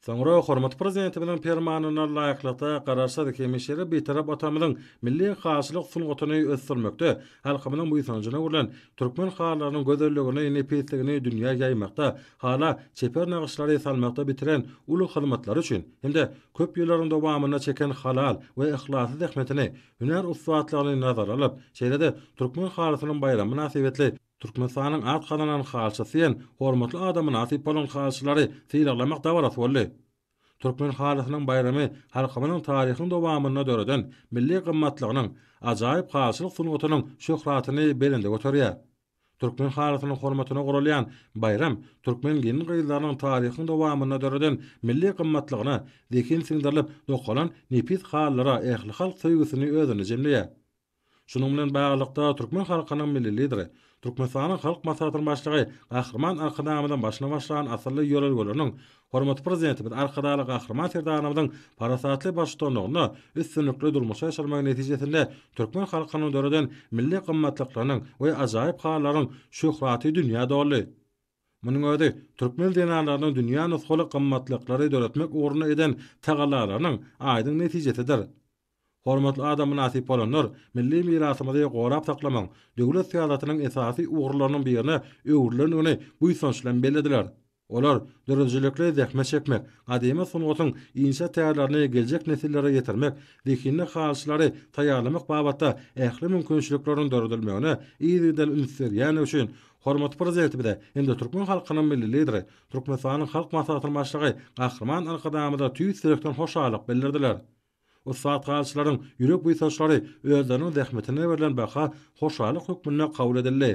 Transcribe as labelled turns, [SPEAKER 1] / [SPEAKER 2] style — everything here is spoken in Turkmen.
[SPEAKER 1] Soňra hormatly Prezidentimiziň Permanyna laýyklykda, Garaşsyz, hemişelik Bitarap Watanymyzyň milli halyçylyk sungatyny ösdürmekde, halkymyzyň buýsanjyna öwrülen türkmen halylarynyň gözelligini, nepisligini dünýä ýaýmakda, hala çeper nagyşlary salmakda bitiren uly hyzmatlary üçin hem-de köp ýyllaryň dowamynda çeken halal we yhlasly zähmetini, hünär ussatlygyny nazara alyp, şeýle-de Türkmen halysynyň baýramy mynasybetli Türkmenistanyň at gazanan halyçysy diýen hormatly ada mynasyp bolan halyçylary sylaglamak dabarasy boldy. Türkmen halysynyň baýramy halkymyzyň taryhyň dowamynda döreden milli gymmatlygynyň, ajaýyp halyçylyk sungatynyň şöhratyny belende göterýär. Türkmen halysynyň hormatyna guralýan baýram türkmen gelin-gyzlarynyň taryhyň dowamynda döreden milli gymmatlygyna zehin siňdirilip dokalan nepis halylara ählihalk söýgüsini özünde jemleýär. Şunuň bilen baglylykda, türkmen halkynyň Milli Lideri, Türkmenistanyň Halk Maslahatynyň Başlygy Gahryman Arkadagymyzyň başyny başlan asylly ýörelgeleriniň, hormatly Prezidentimiz Arkadagly Gahryman Serdarymyzyň parasatly baştutanlygynda üstünlikli durmuşa aşyrylmagy netijesinde türkmen halkynyň döreden milli gymmatlyklarynyň we ajaýyp halylaryň şöhraty dünýä doldy. Munuň özi türkmen zenanlarynyň dünýä nusgalyk gymmatlyklary döretmek ugrunda eden tagallalarynyň aýdyň netijesidir. Hormatly ada mynasyp bolanlar milli mirasymyzy gorap saklamagyň döwlet syýasatynyň esasy ugurlarynyň birine öwrülendigini buýsanç bilen bellediler. Olar döredijilikli zähmet çekmek, gadymy sungatyň inçe tärlerini geljek nesillere ýetirmek, zehinli halyçylary taýýarlamak babatda ähli mümkinçilikleriň döredilmegine yzygiderli üns berýändigi üçin hormatly Prezidentimize hem-de türkmen halkynyň Milli Lideri, Türkmenistanyň Halk Maslahatynyň Başlygy Gahryman Arkadagymyza tüýs ýürekden hoşallyk bildirdiler. Ussat halyçylaryň ýürek buýsançlary özleriniň zähmetine berlen baha hoşallyk hökmünde kabul edildi.